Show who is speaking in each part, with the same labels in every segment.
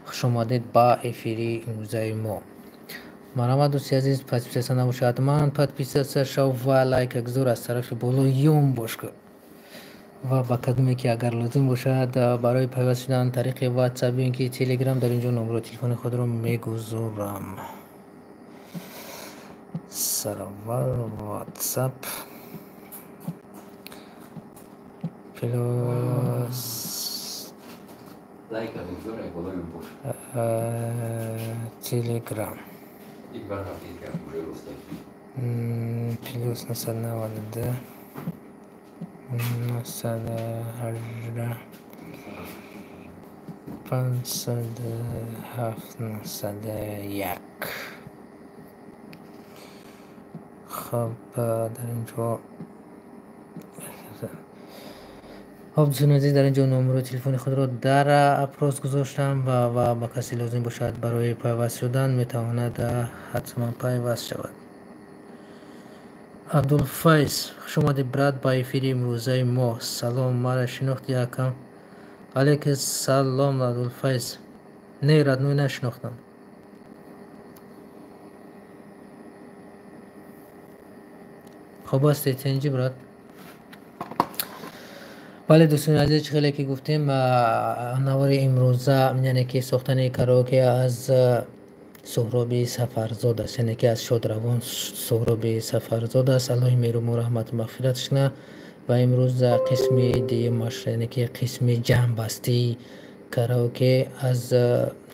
Speaker 1: Хуш омадед ба эфири имрӯзаи мо. Марҳамат, дӯсти азиз, подписаться набошад, ҳатман подписаться шав ва лайка гузор аз тарафи боло юм бош кун. Ва ба кадоме ки агар лозим бошад барои пайваст шудан тариқи WhatsApp ё ин ки Telegram, дар ин ҷо номерои телефони худро мегузорам. Сараввал WhatsApp плюс Telegram плюс 992 918 507 901. Хоб, дар ин ҷо, хоб, дӯстони азиз, дар ин ҷо номерои телефони худро дар опрос гузоштам ва ба касе лозим бошад барои пайваст шудан, метавонад ҳатман пайваст шавад. Абдулфайз, хуш омадед, брат, ба эфири имрӯзаи мо. Салом, мара шинохти, акам? Алейкум салом, Абдулфайз. Не, родной, нашинохтам. Хуб ҳастед, тинҷӣ, брат? Бале, дӯстони азиз, чӣ хеле ки гуфтем, навори имрӯза, яъне ки сохтани караоке аз Суҳроби Сафарзод аст, яъне ки аз шодравон Суҳроби Сафарзод аст. Аллоҳи меҳрубон раҳмату мағфиратш кунад. Ва имрӯз қисми дуюмаш, яъне ки қисми ҷамъбастии караоке аз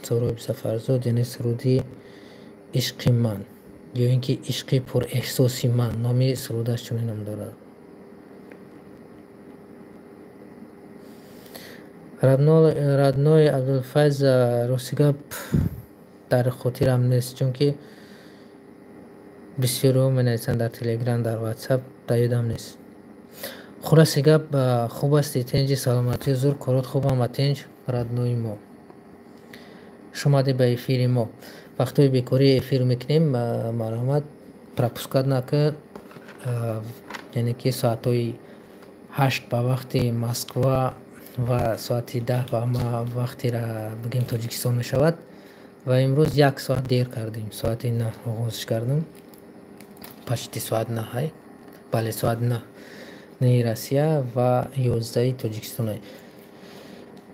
Speaker 1: Суҳроби Сафарзод, яъне суруди «Ишқи ман» ё ин ки «Ишқи пурэҳсоси ман», номи сурудаш чунин ном дорад. Родной Абдулфайз, рости гап, дар хотирам нест, чунки бисёриҳо менависанд дар Телеграм, дар Ватсап, дар ёдам нест. Хулоси гап, хуб ҳастӣ, тинҷи, саломатӣ, зур, корот хуб, ҳама тинҷ, родной мо. Хуш омадед ба эфири мо. Вақтҳои бекорӣ эфир мекунем, марҳамат, пропускать накун, яъне ки соатҳои 8 ба вақти Москва ва соати 10 ба вақти, бигем, Тоҷикистон мешавад. Ва имрӯз як соат дер кардем, соати 9 оғозш кардем, почти соат 9-ай, бале, соат 9, 9-и Россия ва 11-и Тоҷикистон.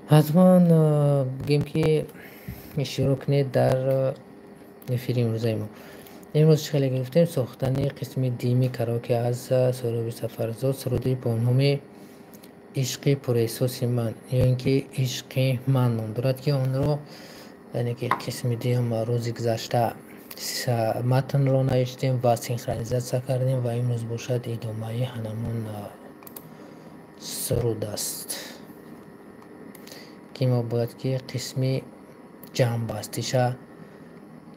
Speaker 1: Ҳатман, бигем ки, иштирок кунед дар эфири имрӯзаи мо. Имрӯз, чӣ хеле гуфтем, сохтани қисми дуюми караоке аз Суҳроби Сафарзод, суруди бо номи «Ишқи пурэҳсоси ман» ё ин ки «Ишқи ман» ном дорад, ки онро, яъне ки қисми дуюм, рӯзи гузашта матнро навиштем ва синхронизатсия кардем ва имрӯз бошад идомаи ҳанамон суруд аст, ки мо бояд ки қисми ҷамъбастиша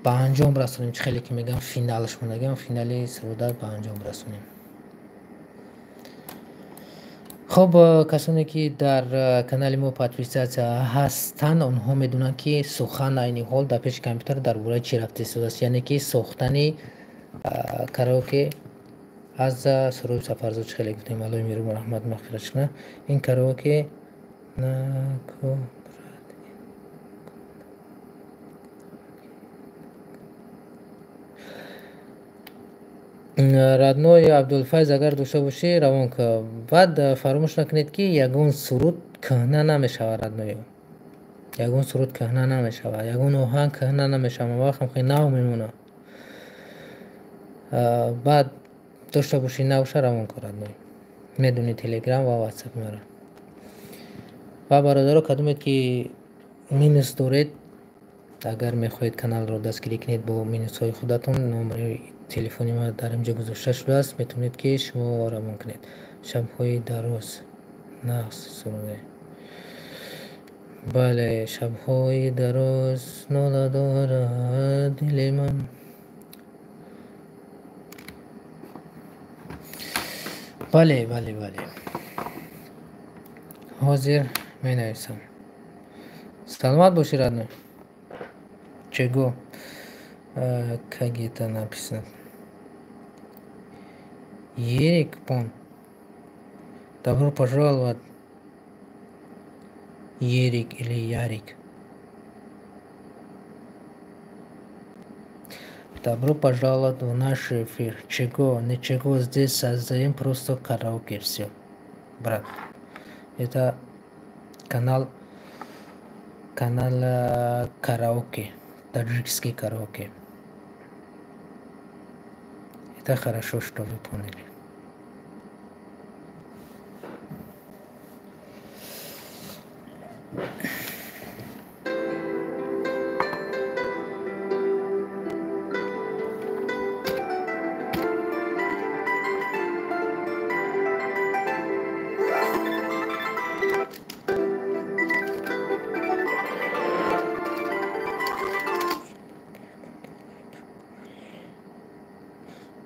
Speaker 1: ба анҷом расонем. Чӣ хеле ки мегӯям, финалаш монагиам, финали суруда ба анҷом расонем. Хуб, касоне ки дар канали мо подписаться ҳастанд, онҳо медонанд, ки сухан айни ҳол дар пеши компютер дар бораи чӣ рафта истодааст, яъне ки сохтани караоке аз Суҳроби Сафарзод. Чӣ хеле гуфтем, Аллоҳи меҳрубон раҳмат мағфиратш кунад. Ин караоке наку. Родной Абдулфайз, агар дошта бошӣ, равон кун. Баъд фаромӯш накунед, ки ягон суруд кӯҳна намешавад, родной, ягон суруд кӯҳна намешавад, ягон оҳанг кӯҳна намешавад, вақтам хеле нав мемонад. Баъд дошта бошӣ, набоша, равон кун, родной, медонӣ, Телеграм ва Ватсап мара. Ва бародаро, кадомед ки минус доред, агар мехоҳед каналро дастгирӣ кунед бо минусҳои худатон, номери телефони ман дар инҷо гузошта шудааст, метавонед ки шумо равон кунед. Шабҳои дароз нағз суруде. Бале, шабҳои дароз нола дорад дили ман. Бале, бале, бале, ҳозир менависам. Саломат бошӣ, родной. Чего? Как это написано? Ерик Пон. Добро пожаловать, Ерик или Ярик. Добро пожаловать в наш эфир. Чего? Ничего, здесь создаем просто караоке. Все, брат. Это канал караоке, таджикский караоке. Это хорошо, что вы поняли.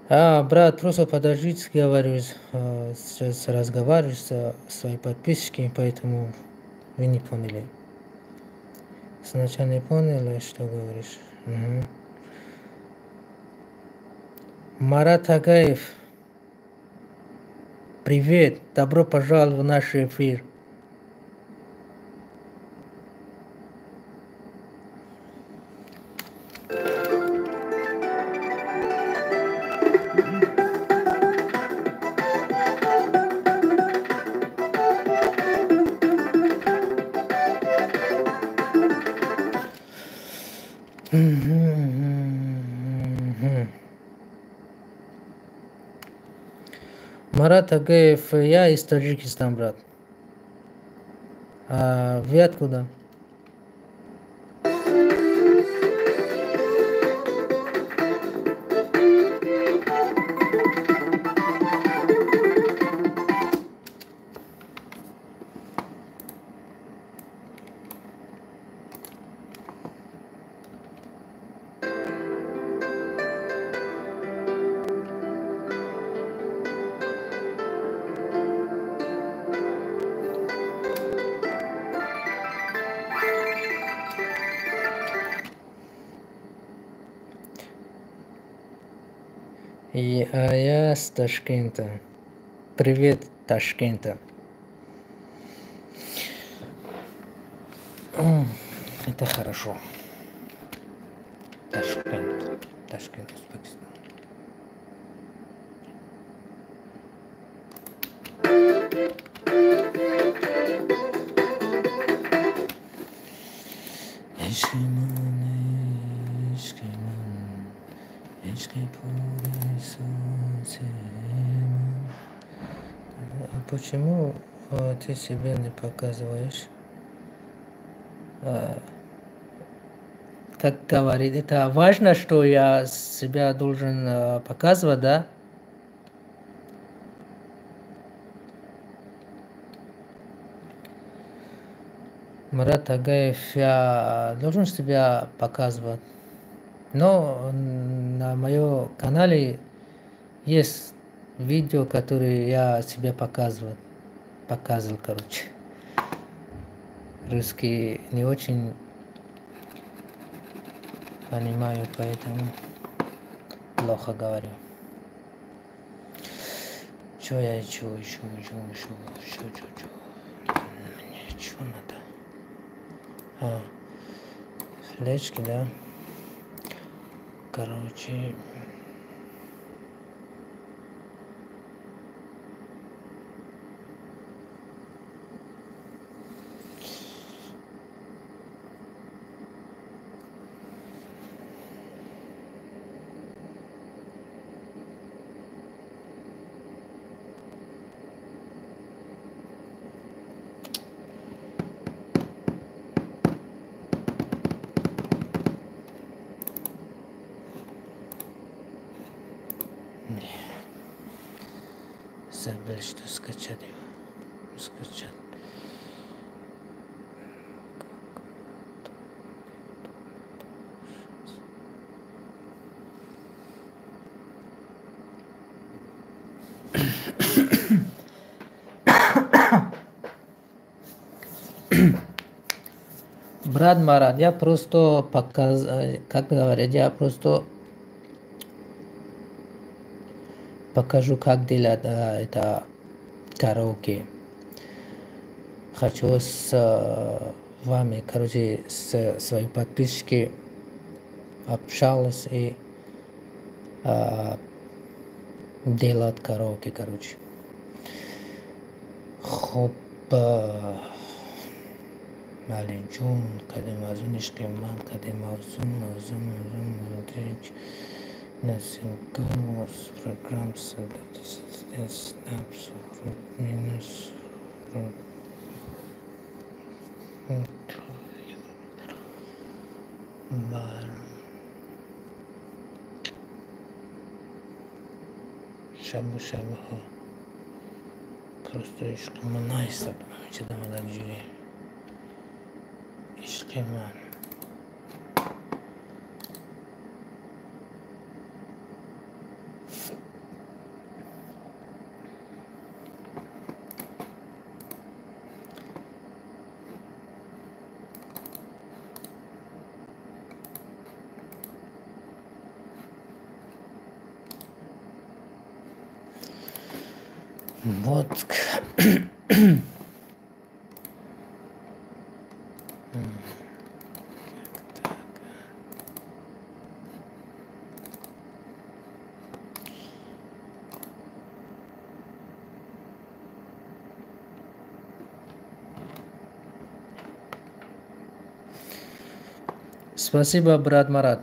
Speaker 1: А, брат, просто подождите, говорю, сейчас разговариваю со своими подписчиками, поэтому вы не поняли. Сначала не поняли, что говоришь. Угу. Марат Агаев, привет, добро пожаловать в наш эфир. Марат Агаев, я из Таджикистана, брат. А вы откуда? А я с Ташкента. Привет, Ташкента. Это хорошо. Ташкент. Ташкент, Узбекистан. А почему ты себя не показываешь? Как говорит, это важно, что я себя должен показывать, да? Марат Агаев, я должен себя показывать. Но на моем канале есть видео, которые я себе показывал. Показывал, короче. Русский не очень понимаю, поэтому плохо говорю. Чё я, чё. Мне чё надо? А, флешки, да? Короче... Забыл, что скачать его. Скачать. Брат Марат, я просто показываю, как говорят, я просто покажу, как делать это караоке. Хочу с вами, короче, с своими подписчиками общался и Делать караоке, короче. Хуб, Малиҷон, кадем мавзун ишқи ман, кадем мавзун, мавзун, мавзун, мавзун, насимгос, программ, снап, минус, бар, шабу шабҳо. Просто ишқи ман наистад, ҳамича дар ҷои ишқи ман. Вот. Спасибо, брат Марат.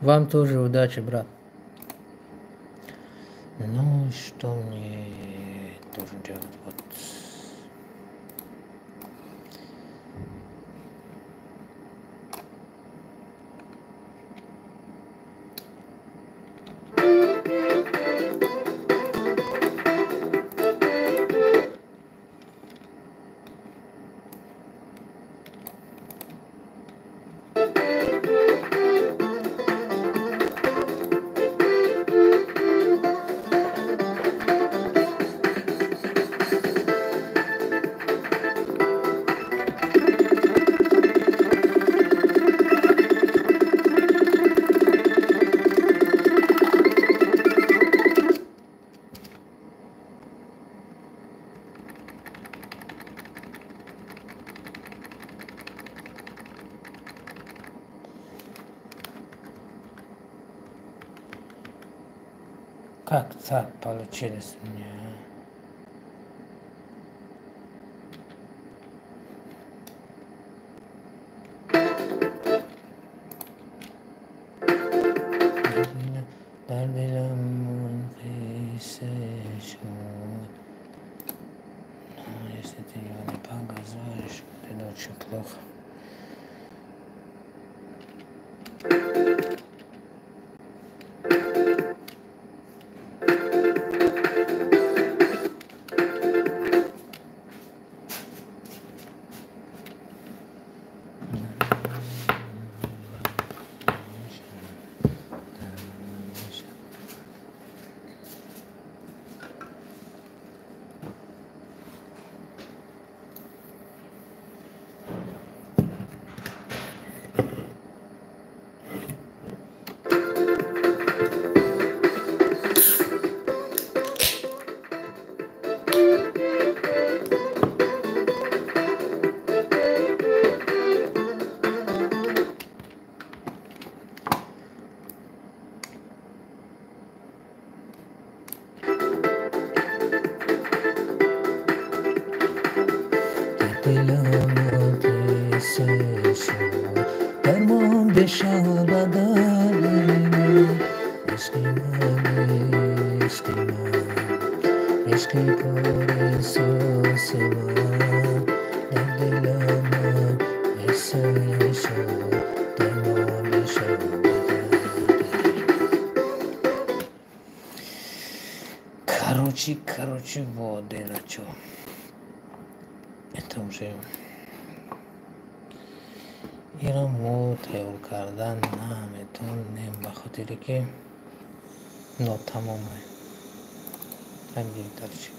Speaker 1: Вам тоже удачи, брат. Ну, что мне должен делать? Вот. Как так получилось у меня? Но если ты его не показываешь, это очень плохо. Короче, вот это что. Это уже инро мо тайёр кардан наметонем, ба хотире ки нотамомае. Ҳамин дальше.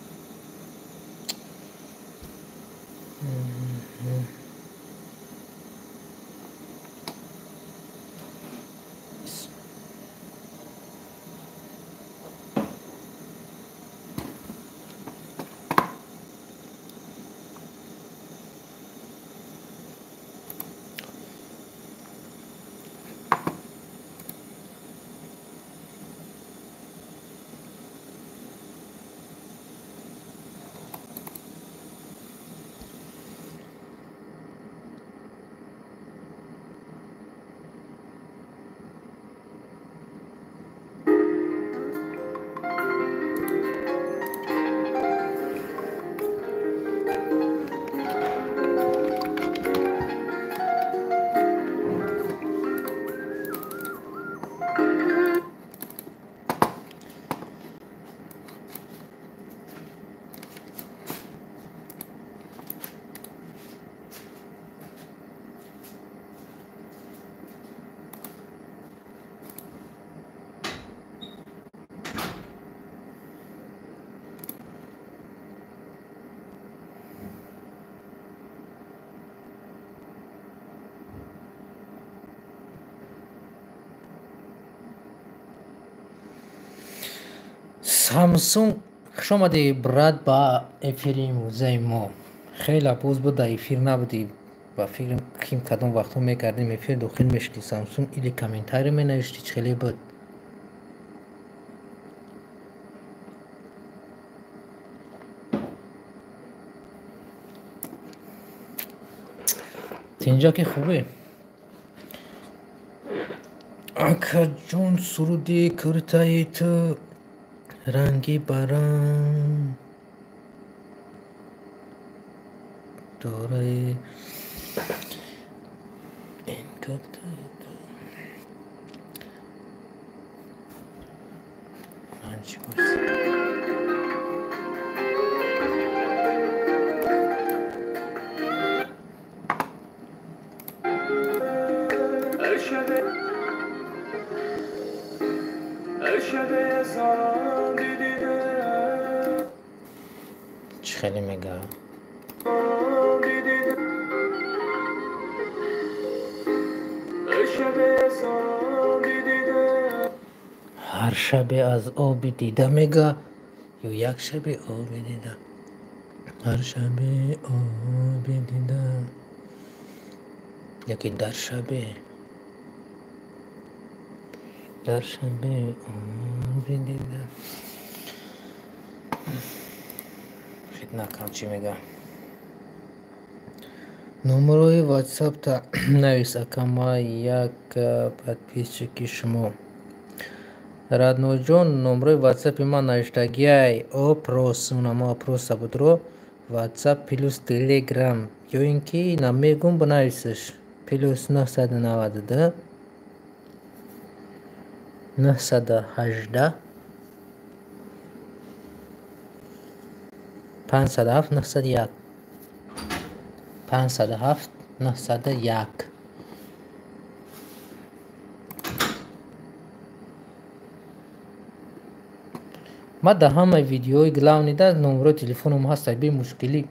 Speaker 1: Самсунг, хуш омадӣ, брат, ба эфири имрӯзаи мо. Хеле боз буд дар эфир набудӣ. Ба фикрам, ким кадом вақтҳо мекардем эфир, дохил мешудӣ, Самсунг, или комментарий менавиштӣ, чӣ хеле буд. Тинҷа ки хубе? Акаҷон, суруди куртаи ту ранги баранг дораи ин куртаи ту. Ман чӣ гуфтам? Чӣ хеле мега? Ҳар шабе аз оби дида мега ё як шаби оби дида? Ҳар шабе оби дида яки дар шабе оби дида. Фитна кам чӣ мега? Номерои ватсапта навис, ака, ма як подписчики шумо. Радноҷон, номерои ватсапи ман навиштагиай опрос, унамо опроса будро ватсап плюс телеграм ё ин ки намегум, бинависаш плюс 992 918 507 901 507 901. Ма дар ҳамаи видеои главнида номерои телефонам ҳаст, бемушкилӣ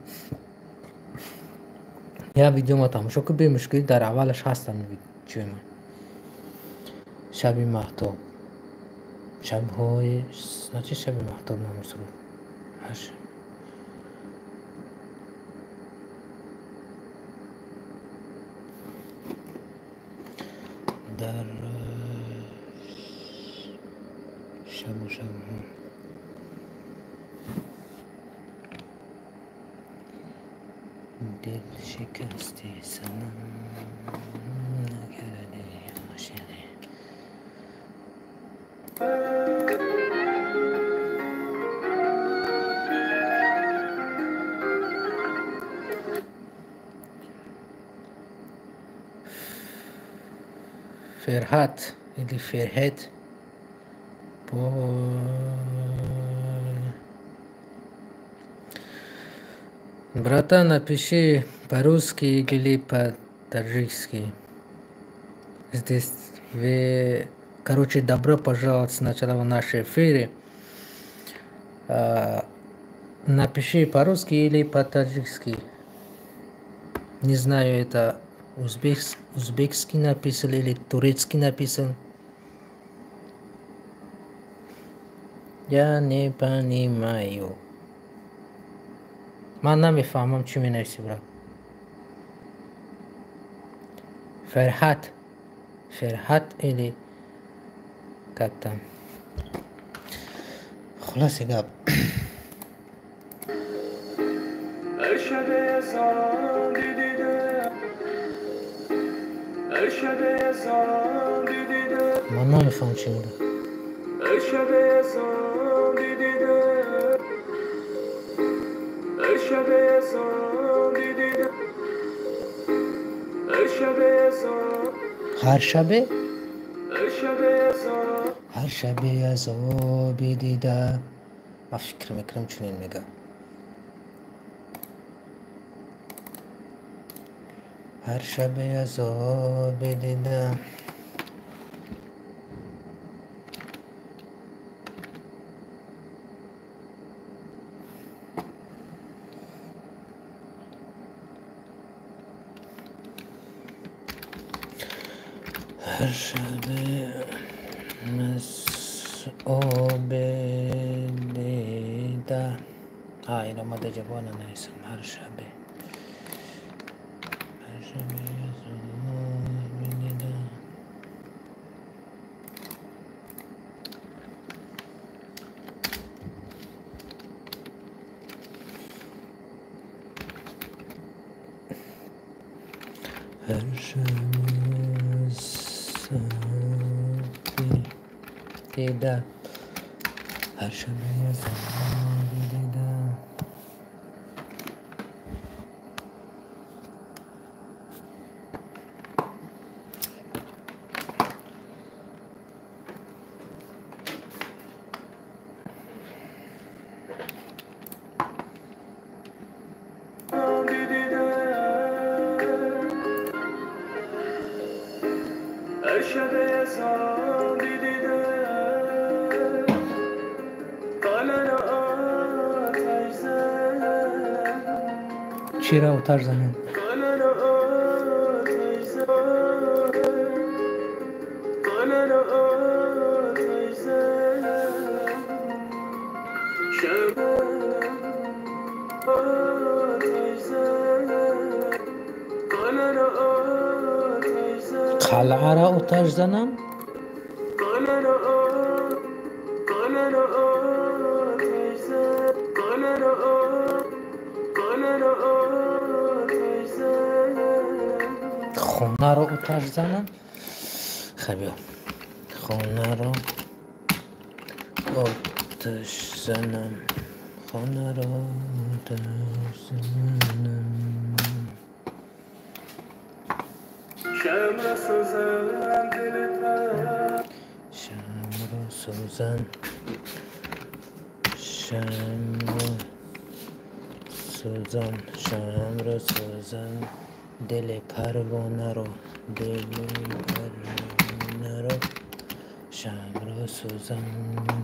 Speaker 1: як видео ма тамошо кун, бемушкилӣ дар аввалаш ҳастам чӯи ман. Шаби маҳтоб, шабҳои значит шаби маҳтоб номи суруд. Дар шабу шабҳо дил шикасти, санам накарди ошиқӣ. Ферҳат или Ферҳет бо братан, напиши по-русски или по-таджикски. Здесь вы, короче, добро пожаловать сначала в наши эфиры. Напиши по-русски или по-таджикски. Не знаю, это узбекский написан или турецкий написан. Я не понимаю. Ман намефаҳмам чӣ менависӣ, брат. Ферҳат. Ферҳат или как там. Хулоси гап. Ман намефаҳмам чӣ мегӯяд. Ҳар шабе? Ҳар шабе аз оби дида. Ман фикр мекунам чунин мегӯям. Ҳар шабе аз оби дида. Ҳар шабе аз оби Ино ма даҷа бояд нанависам. Ҳар шабе ҳар шаби дида, ҳар шаби азоби дида. Чира оташ занем? Қалъара оташ занам? Хонаро оташ занам? Хай, биё, хонаро оташ занам, хонаро оташ занам. Шамро сӯзан, шамро сӯзан, шамро сӯзан, дили парвонаро, дили парвонаро, шамро сӯзан,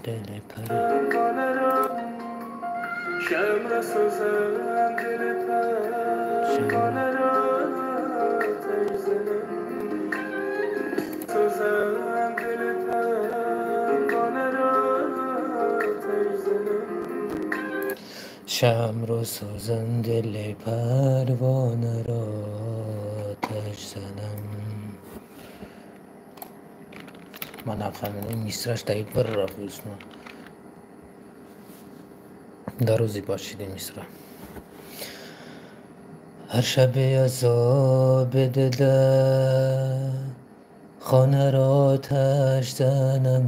Speaker 1: дили парвонаро,
Speaker 2: шамро сӯзан, дили парвонаро, сӯзан, дили парвонаро.
Speaker 1: Шамро сӯзан, дили парвонаро оташ занам. Ман нафаҳмидам, мисраш даи бір рафт, Усмон. Дарози бошиди мисра. Ҳар шаби азоби дида хонаро оташ занам,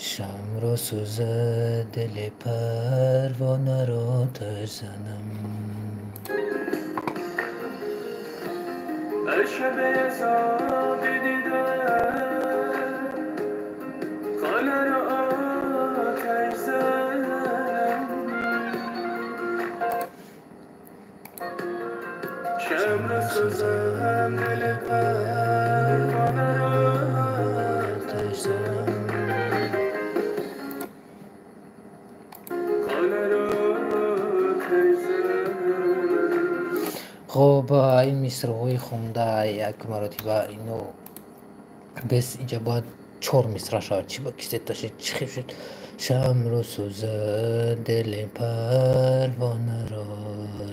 Speaker 1: шамро сӯзад, дили парвонаро оташ занам.
Speaker 2: Ҳар шаби азоби дида хонаро оташ занам, шамро сӯзан, дили парвонаро
Speaker 1: оташ занам. Хоб, ин мисраҳои хонда як маротиба ино бес инҷа бояд чор мисра шавад. Чи ба кисета шид, чӣ хел шуд? Шамро сӯзад, дили парвонаро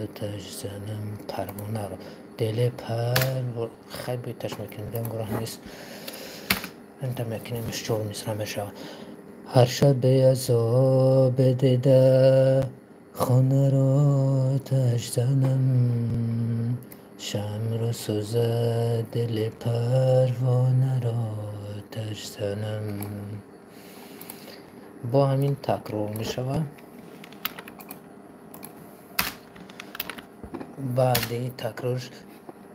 Speaker 1: оташ занам, парвонаро, дили парво. Хай, биташ мекунем, дигар гуноҳ нест. Инта мекунем, чор мисра мешавад. Ҳар шаби азоби дида хонаро оташ занам, шамро сӯзад, дили парвонаро оташ занам. Бо ҳамин такрор мешавад. Баъди такрорш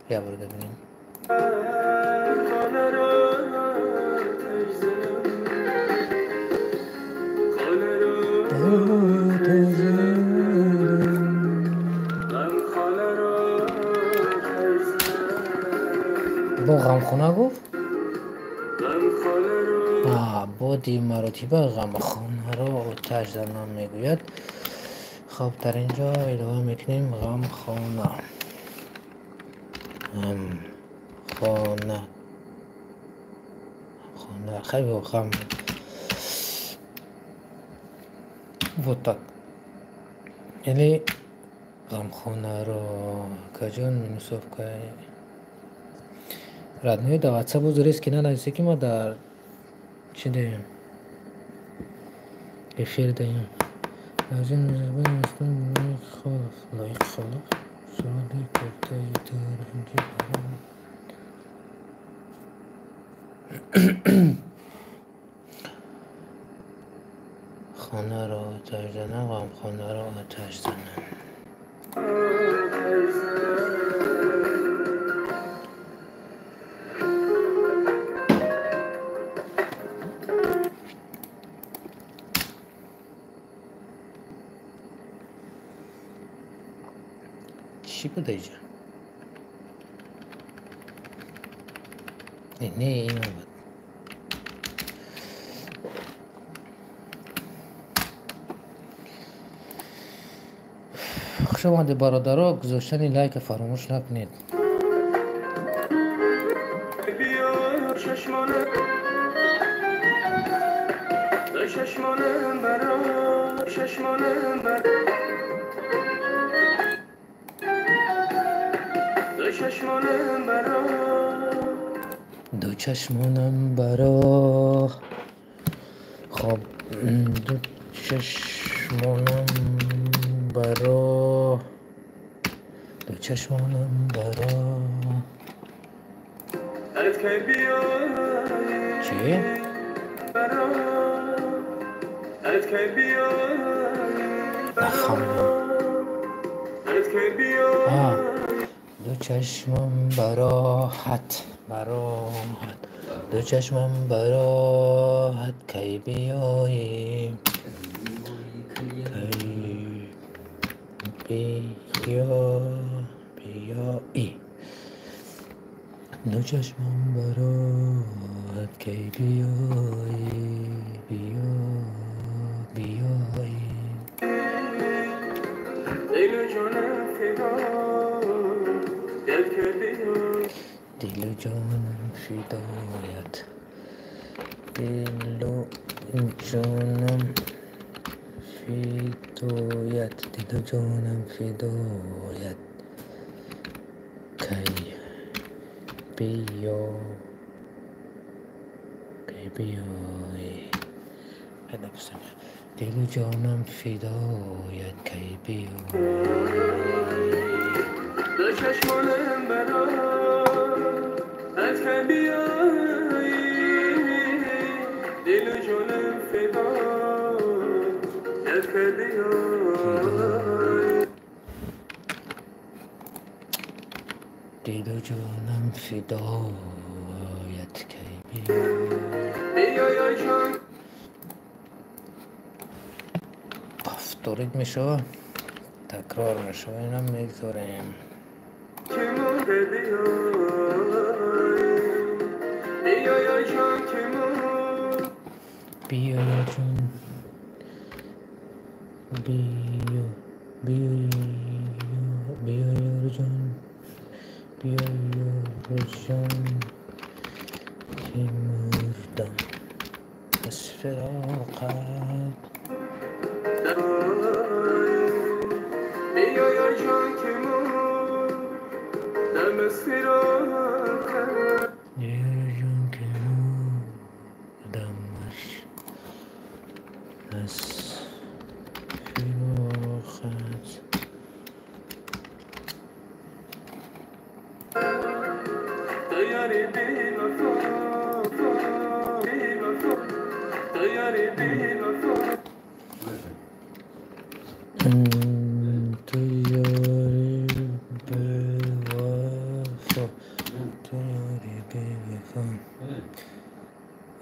Speaker 1: як бор бибинем. Бо ғамхона гуфт, бо ди маротиба ғамхонаро оташ занам мегӯяд. Хоб, дар ин ҷо илова мекунем ғамхона, ғамхона, хона. Хай, ғам. Вот так. Или ғамхонаро акаҷон минусовка родной да WhatsApp боз резки нанависе ки ма дар чӣ даем, эфир даем. Лоиқ Холов суруди куртаи торинҷӣ хонаро оташ занам, ғамхонаро оташ занам. Чӣ буда иҷа? Не, ин буд. Хуш омадед, бародаро, гузоштани лайка фаромӯш накунед. Ду чашмонам баро, хоб, ду чашмонам баро, ду чашмонам баро. Чӣ? Нафаҳмидам. Ду чашмам бароҳат, бароҳат, ду чашмам бароҳат, кай биёӣ, кай биё, биёӣ. Ду чашмам бароҳат, кай биёӣ, биё, биёӣ. Дилу ҷонам фидоят, дилу ҷонам фидоят, дилу ҷонам фидоят, кай биё, кай биёӣ. Дилу ҷонам фидоят, кай биёӣ.
Speaker 2: چشمانم برات که بیایی، دل و جانم فدات که بیایی،
Speaker 1: دل و جانم فدایت که بیایی. Повторить мешава, такрор мешава, инам мегзорем. Биё ҷон, биё, биё, биё ёрҷон, биё ёрҷон, ки мурдам аз фироқат.
Speaker 2: Биё ёрҷон, ки мурдам аз фироқат.
Speaker 1: Ёрҷон, ки мурдам аз фироқат.
Speaker 2: Ту ёри бевафо, бевафо, ту ёри бевафо.
Speaker 1: Ту ёри бевафо, ту ёри бевафо.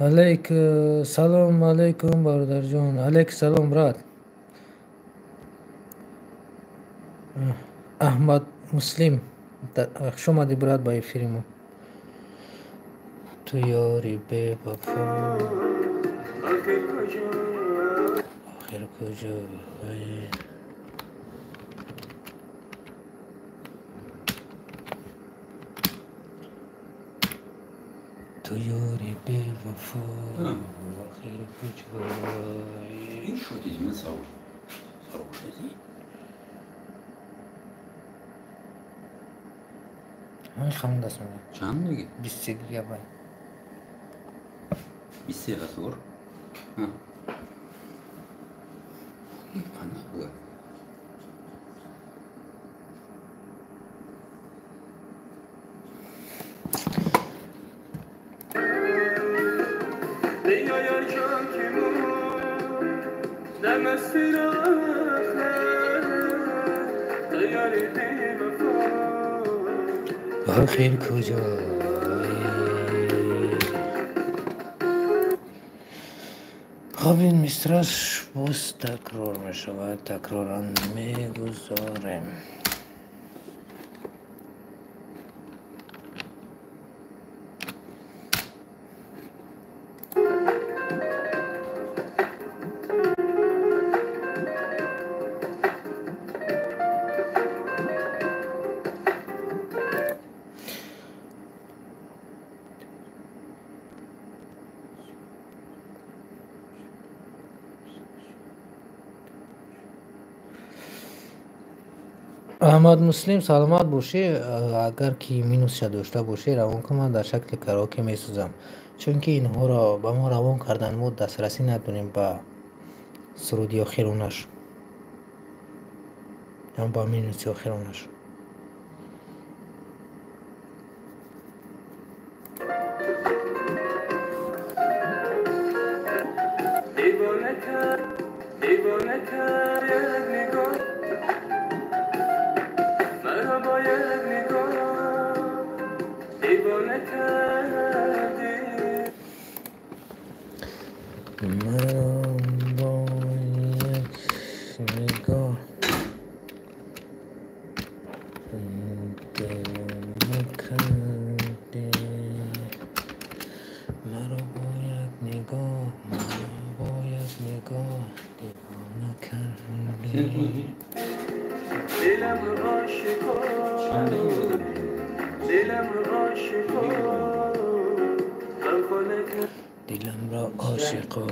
Speaker 1: Алейк салом алейкум, бародарҷон. Алейк салом, брат. Аҳмад Муслим, хуш омадӣ, брат, ба эфири мо. Ту ёри бевафо, охир куҷоӣ? Ту ёри бевафо, охир куҷоӣ? Ҳамин хамон даст мегӯям.
Speaker 3: Чанд меги?
Speaker 1: 23 гигабайт.
Speaker 3: 23 ҳазор? Қандақ була?
Speaker 1: Охир куҷоӣ? Хоб, ин мисраш боз такрор мешавад, такроран мегузорем. Аҳмад Муслим, саломат бошӣ. Агар ки минусша дошта бошӣ, равон кун, ман дар шакли караоке месӯзам, чунки инҳоро ба мо равон кардан, мо дастрасӣ надорем ба суруди охиронаш, ба минуси охиронаш. Маро бо як нигоҳ девона кардӣ, маро бо як нигоҳ, маро бо як нигоҳ девона кардӣ. Диламро ошиқо, диламро ошиқо,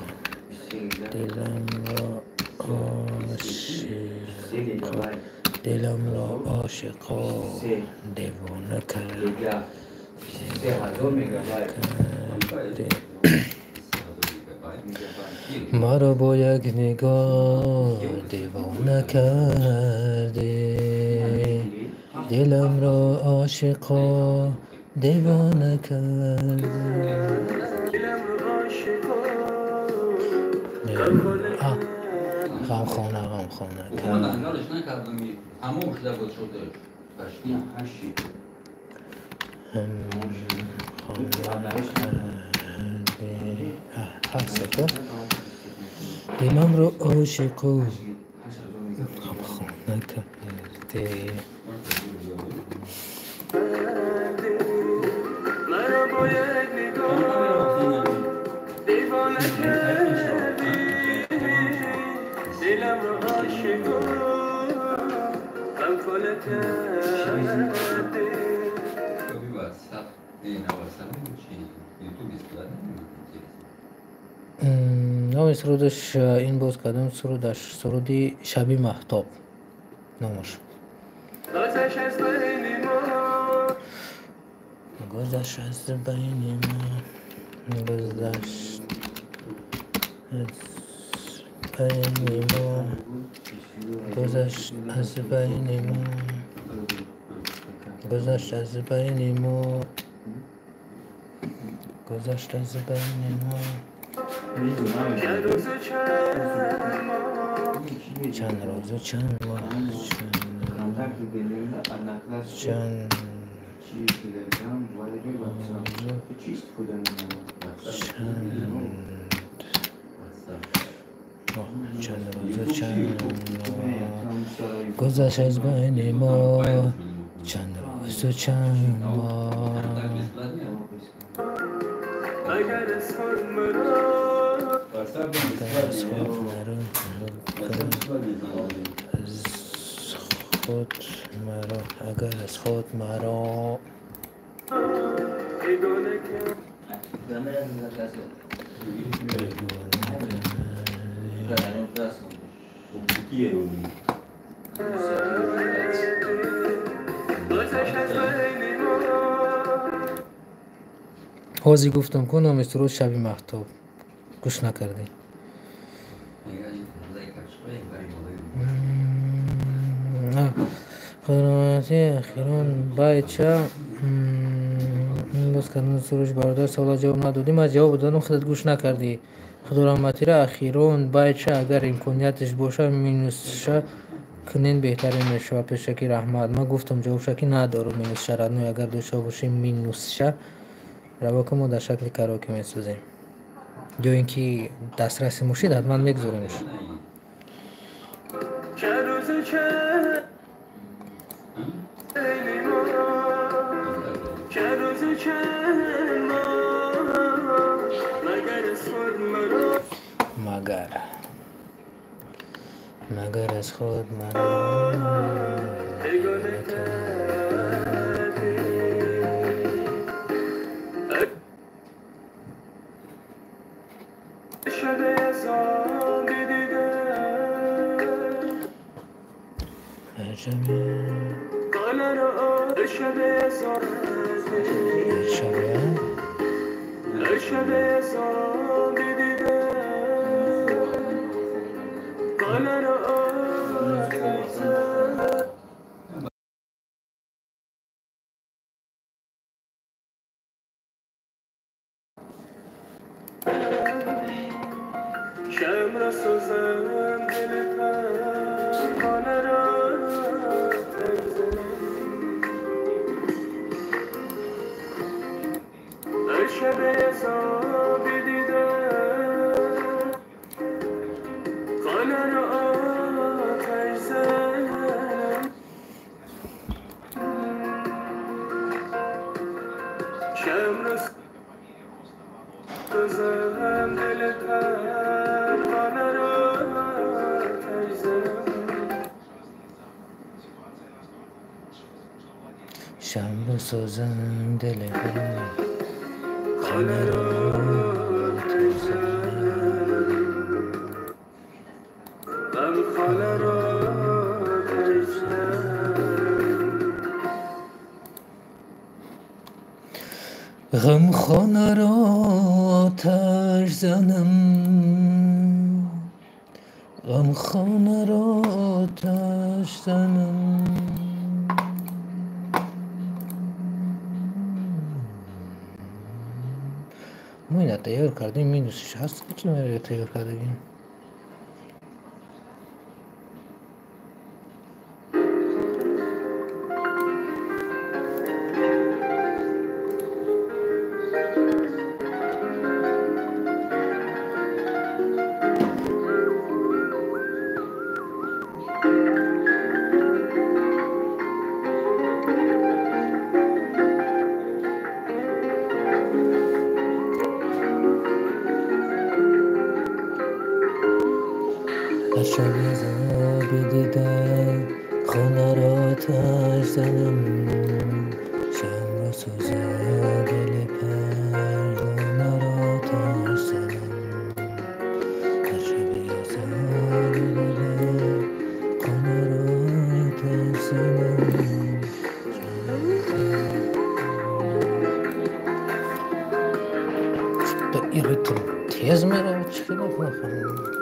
Speaker 1: диламро ошиқо девона кард, маро бо як нигоҳ девона кардӣ, диламро ошиқо девона кардӣ. Ғамхона, ғамхона. Диламро ошиқу ғамхона кардӣ. Номи сурудаш ин боз кардам, сурудаш суруди Шаби Маҳтоб номаш. Гузашт аз байни мо, гузашт аз байни мо, гузашт аз байни мо, гузашт аз байни мо, гузашт аз байни мо. Чанд рӯзу чанд моҳ, чанд чанд рӯзу чанд моҳ, гузашт аз байни мо, чанд рӯзу чанд моҳ. Агар аз худ маро, агар аз худ маро Ҳозир гуфтам ку номи суруд шаби маҳтоб. Гӯш накардӣ. Худои ахирон байча боз кардани суруш бародар савола ҷавоб надодӣ. Ман ҷавоб додам, худат гӯш накардӣ. Худораҳматира ахирон байча агар имконияташ боша минусша кунен беҳтарин мешавад. Пешакӣ раҳмат. Ман гуфтам ҷавобша ки надорам минусша родной, агар дошта бошӣ минусша равока мо дар шакли караоке месозем. Ё ин ки дастраси мушид ҳатман мегузоремш. Магар магар аз худ маро شم سوزم دل خانه را غم خانه را آتش زنم، غم خانه را آتش زنم. мо ина тайёр кардем, минусиш ҳаст ки тайёр кардагим. Тез меравад, чӣ хеле нафаҳмидам.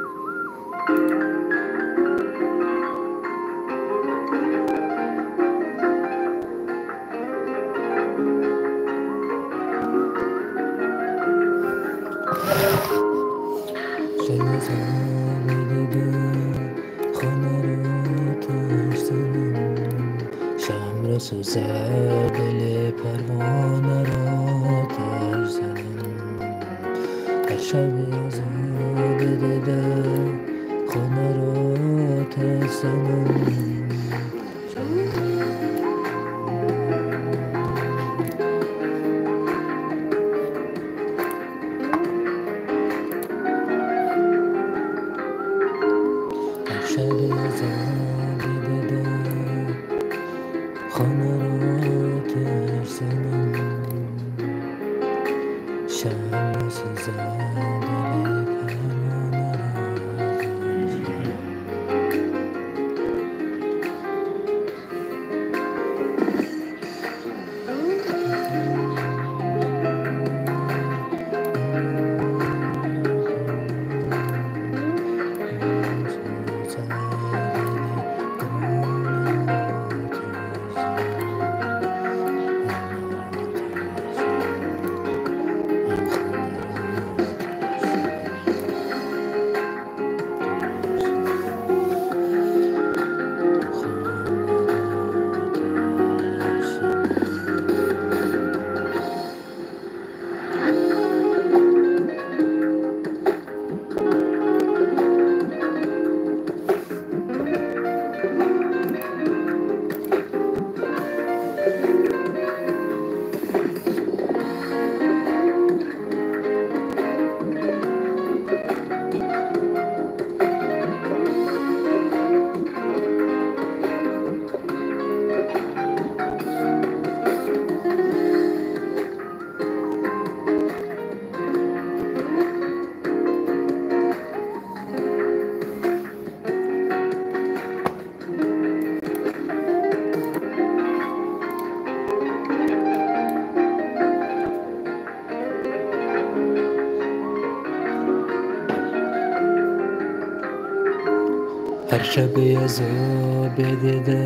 Speaker 1: Ҳар шаби азоби дида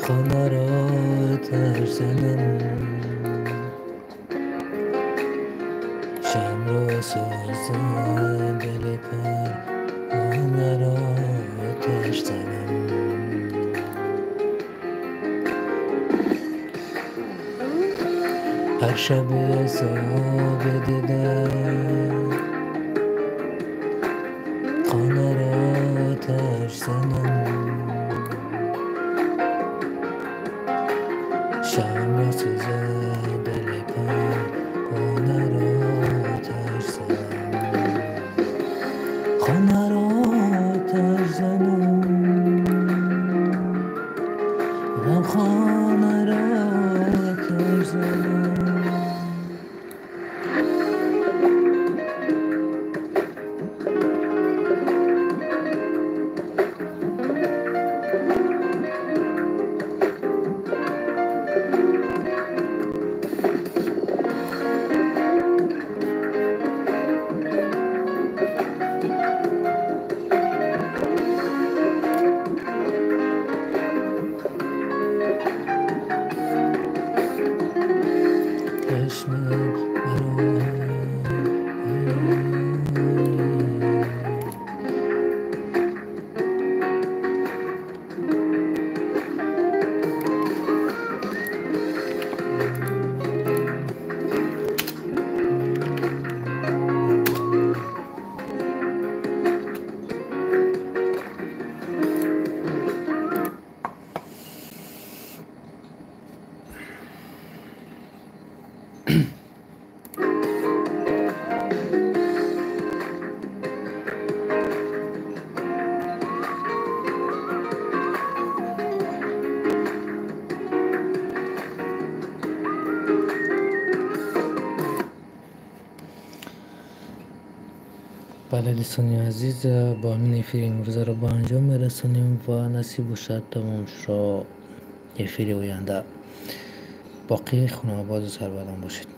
Speaker 1: хонаро оташ занам, шамро сӯзад дили парвонаро оташ занам. Ҳар шаби азоби дида хонаро оташ занам, шамро сӯзад дили парвонаро оташ занам, хонаро оташ занам, ғамхонаро оташ занам. Бале, дӯстони азиз, бо ҳамин эфири имрӯзаро ба анҷом мерасонем ва насиб бошад тамомшро эфири оянда. Боқӣ хонаободу сарбаланд бошед.